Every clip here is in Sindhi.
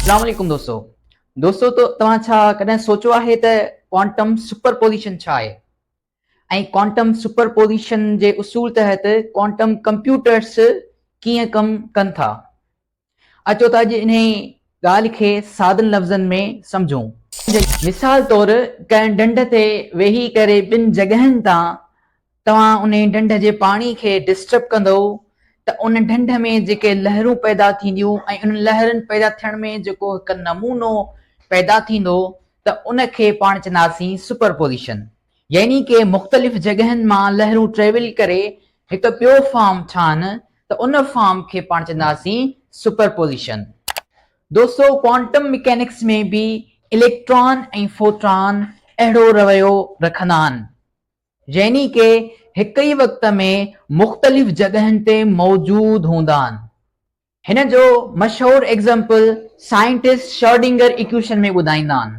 اسلام عليڪم دوستو دوستو تو توهان ڇا ڪڏهن سوچيو آهي ته ڪوانٽم سپر پوزيشن ڇا آهي ۽ ڪوانٽم سپر پوزيشن جي اصول تحت ڪوانٽم ڪمپيوٽرس ڪيئن ڪم ڪن ٿا؟ اچو ته اڄ انهي ڳالهه کي سادن لفظن ۾ سمجهون. مثال طور ڪنهن ڍنڍ تي ويهي ڪري ٻن جڳهن تان توهان انهي ڍنڍ جي پاڻي کي ڊسٽرب ڪندؤ ته ان ڍنڍ ۾ جيڪي لهرون پيدا ٿينديون ۽ انهن لهرن پيدا ٿيڻ ۾ جيڪو هڪ نمونو پيدا ٿيندو ته ان کي پاڻ چونداسين سپر پوزيشن يعني ڪي مختلف جڳهن مان لهرون ٽريول ڪري هڪ ٻيو فارم ٺاهن ته ان فارم کي پاڻ چونداسين سپر پوزيشن. دوستو ڪوانٽم مڪينڪس ۾ به اليڪٽران ۽ فوٽان اهڙو رويو رکندا آهن يعني ڪي هڪ ئي وقت ۾ مختلف جڳهن تي موجود هوندا آهن. هن جو مشهور ايگزامپل سائنٽسٽ شرڊنگر ايڪويشن ۾ ٻڌائيندا آهن.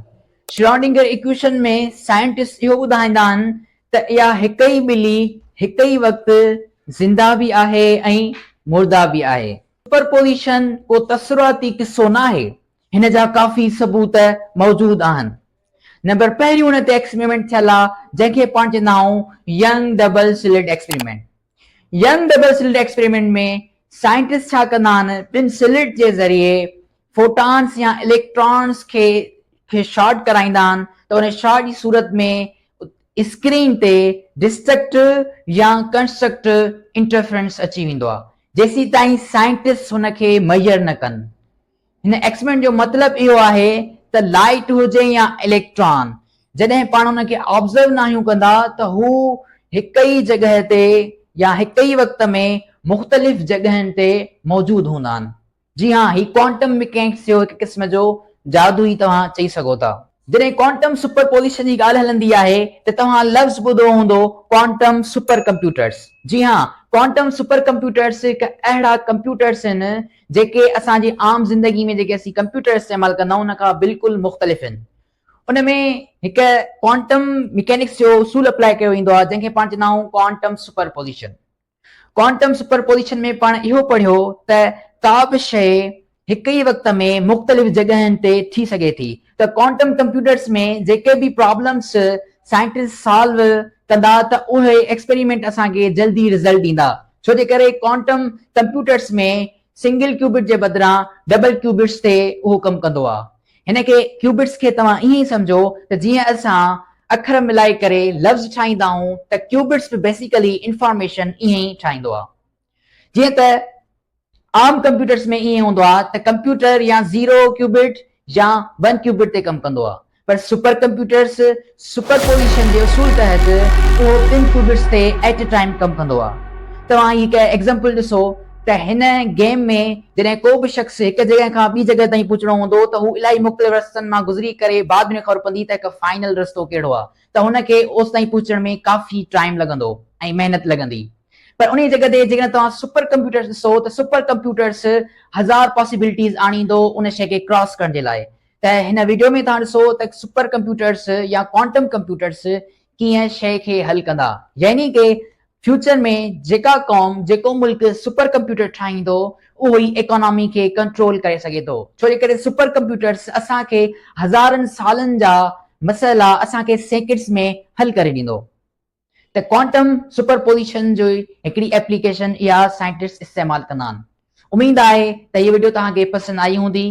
شرڊنگر ايڪويشن ۾ سائنٽسٽ اهو ٻڌائيندا آهن ته اها هڪ ئي ٻلي هڪ ئي وقت زنده به آهي ۽ مرده به آهي. سپر پوزيشن ڪو تصوراتي قصو ناهي، هن جا ڪافي ثبوت موجود آهن. نمبر پهريون ان تي ايڪسپريمينٽ ٿيل آهي جنهن کي پاڻ چوندا آهيون Young double slit experiment. Young double slit experiment ۾ scientist ڇا ڪندا آهن ٻن سلٽ جي ذريعي فوٽانس يا اليڪٽرانس کي کي شارٽ ڪرائيندا آهن ته ان شارٽ جي صورت ۾ اسڪرين تي ڊسٽرڪٽو يا ڪنسٽرڪٽو انٽرفرنس اچي ويندو آهي جيسيتائين سائنٽسٽ هن کي ميجر نه ڪن. هن ايڪسپريمينٽ جو مطلب اهو آهي ته لائيٽ هجي يا اليڪٽران جڏهن پاڻ ان کي آبزرو ناهيون ڪندا ته هو هڪ ئي جڳهه تي يا هڪ ئي وقت ۾ مختلف جڳهن تي موجود هوندا آهن. جي ها هي ڪوانٽم مڪينڪس جو هڪ قسم جو جادو ئي توهان چئي سگهو ٿا. جڏهن ڪوانٽم سپر پوزيشن جي ڳالهه هلندي آهي ته توهان لفظ ٻڌو هوندو ڪوانٽم سپر ڪمپيوٽرز. جي ها ڪوانٽم سپر ڪمپيوٽرز هڪ اهڙا ڪمپيوٽرز آهن جيڪي اسان جي عام زندگي ۾ جيڪي اسين ڪمپيوٽر استعمال ڪندا آهيون ان کان بلڪل مختلف آهن. ان ۾ هڪ ڪوانٽم مڪينڪس جو اصول اپلائي ڪيو ويندو آهي جنهن کي پاڻ چوندا آهيون quantum super position. Quantum super position ۾ پاڻ اهو پڙهيو ته ڪا به شيء هڪ ئي وقت ۾ مختلف جڳهين تي ٿي سگهي ٿي ته ڪوانٽم ڪمپيوٽرز ۾ جيڪي به پرابلمس سائنٽسٽ سالو ڪندا ته اهي ايڪسپريمينٽ اسان کي جلدي رزلٽ ڏيندا ڇو جي ڪري ڪوانٽم ڪمپيوٽرز ۾ سنگل ڪيوبٽ جي بدران ڊبل ڪيوبٽس تي اهو ڪم ڪندو آهي. هن کي ڪيوبٽس کي توهان ائين ئي سمجهو ته جيئن اسان اکر ملائي ڪري لفظ ٺاهيندا آهيون ته ڪيوبٽس به بيسيڪلي انفارميشن ائين ئي ٺاهيندو آهي. جيئن ته عام ڪمپيوٽرس ۾ ائين هوندو آهي ته ڪمپيوٽر يا زيرو ڪيوبٽ يا ون ڪيوبٽ تي ڪم ڪندو آهي پر سپر ڪمپيوٽرس سپر پوزيشن جي اصول تحت اهو ٻن ڪيوبٽس تي ايٽ اي ٽائيم ڪم ڪندو آهي. توهان هي هڪ ايگزامپل ڏسو ته هن گيم ۾ جڏهن ڪو به شخص هڪ جڳهه کان ٻي جڳهه تائين پهچڻو هوندو ته هو الاهي مختلف رستن مان گذري ڪري بعد ۾ خبر پوندي ته هڪ فائنل رستو ڪهڙو آهي ته هن کي اوستائين پهچڻ ۾ ڪافي ٽائيم لڳندو ۽ محنت لڳندي پر انهي جڳهه تي جيڪڏهن توهان سپر ڪمپيوٽرس ڏسو ته سپر ڪمپيوٽرس هزار پاسيبلٽيز آڻيندو ان شيء کي ڪراس ڪرڻ جي لاء ته هن وڊيو ۾ توهان ڏسو ته سپر ڪمپيوٽرس يا ڪوانٽم ڪمپيوٽرس ڪيئن شيء کي حل ڪندا يعني ڪي فيوچر ۾ جيڪا قوم جيڪو ملڪ سپر ڪمپيوٽر ٺاهيندو اهو ئي ايڪانامي کي ڪنٽرول ڪري سگهي ٿو ڇو جي ڪري سپر ڪمپيوٽرس اسان کي هزارن سالن جا مسئلا اسان کي سيڪنڊس ۾ حل ڪري ڏيندو ته ڪوانٽم سپر پوزيشن جو هڪڙي ايپليڪيشن اها سائنٽسٽ استعمال ڪندا آهن اميد آهي ته هي وڊيو توهان کي پسند آئي هوندي.